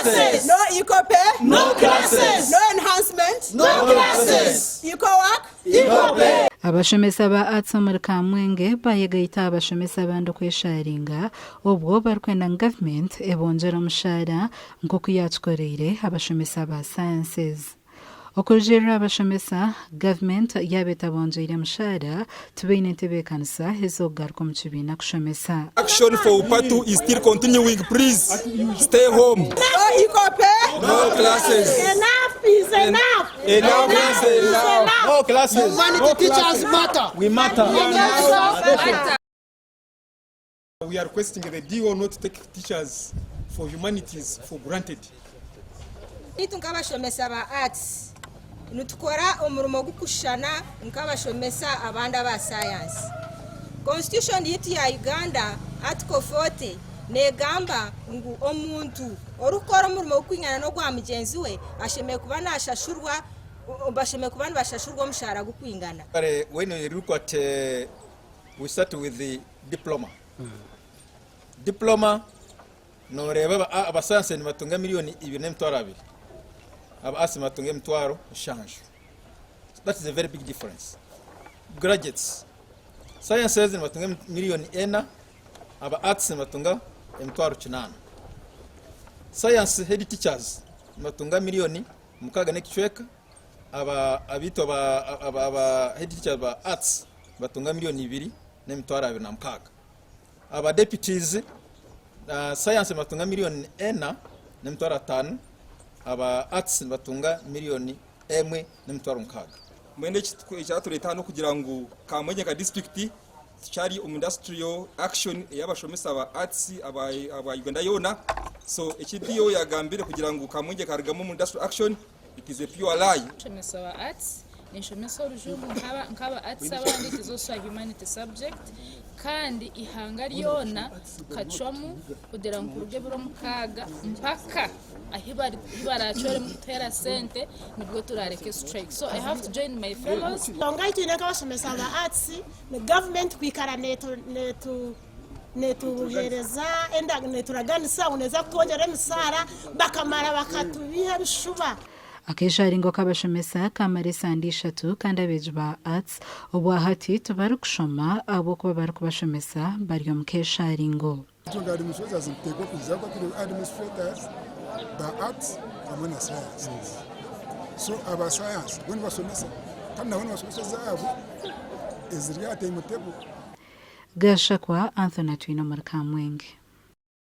classes. No equal pay. No classes. No enhancement. No classes. Equal work. Equal pay. Abashomesa ba Arts omuri Kamwenge bayegaita aha bashomesa abandi okwesharinga obwo barikwenda ngu gavumenti ebongyere omushaara nk'oku yaakikoreire abashomesa ba Sciences. Okurugiirira aha bashomesa, gavumenti yaaba etabongyeire mushaara, tibaine ntebeekanisa ez'okugaruka omu kibiina kushomesa. Action for Upatu is still continuing please stay home. No equal pay. No classes. Enough is enough. Enough is enough. No classes. Humanity teachers matter. We matter. We are requesting the DO not to take teachers for humanities for granted. Itwe nk'abashomesa ba Arts nitukora omurimo gurikushushana nk'abashomesa abandi aba Science. Constitution yaitu ya Uganda Article 40 negamba ngu omuntu orikukora omurimo gurikwingana n'ogwa mugyenzi we ashemereire kuba nashashurwa bashemereire kuba nibashashurwa omushaara gurikwingana. When you look at we start with the diploma. Diploma noreeba aba science nibatunga million 220, aba arts nibatunga 700,000. That is a very big difference. Graduates, sciences nibatunga million 4, aba arts nibatunga 800,000. Science head teachers nibatunga million 6 n'ekicweka, aba abaitu aba aba aba head teachers ba arts nibatunga million 2.26. Aba deputies science nibatunga million 4.5, aba arts nibatunga million 1.6. Mbwenu ekyatureeta hanu n'okugira ngu Kamwengye nka disiturikiti tukyari omu industrial action ey'abashomesa ba arts aba aba Uganda yoona. So eki DO yagambire kugira ngu Kamwengye karugamu omu industrial action it is a pure lie. Nshomesa wa arts, ninshomesa orujungu nk'aba nk'aba arts abandi it is also a humanity subject kandi ihanga ryona tukacwamu kugira ngu kuruga ebiro 6 mpaka ahi bari ahi baracweremu kutuheera sente nibwo turareke strike so I have to join my fellows. Enshonga ei twine nk'abashomesa ba arts ni gavumenti kwikara netu netu netuheereza enda neturaganisa ngu neeza kutwongyera emisaara bakamara bakatubiiha ebishuba. Akesharingo k'abashomesa kaamara esande ishatu kandi abeegi ba Arts obwahati tibarikushoma ahabw'okuba abarikubashomesa bari omu kesharingo. Itwe nka administrators nituteekwa kwija ahabw'okuba turi administrators ba arts hamwe na sciences. So aba science bo nibashomesa kandi nabo nibashomesa ezaabo eziri aha timetable. Gashakwa Anthony Atwine omuri Kamwenge.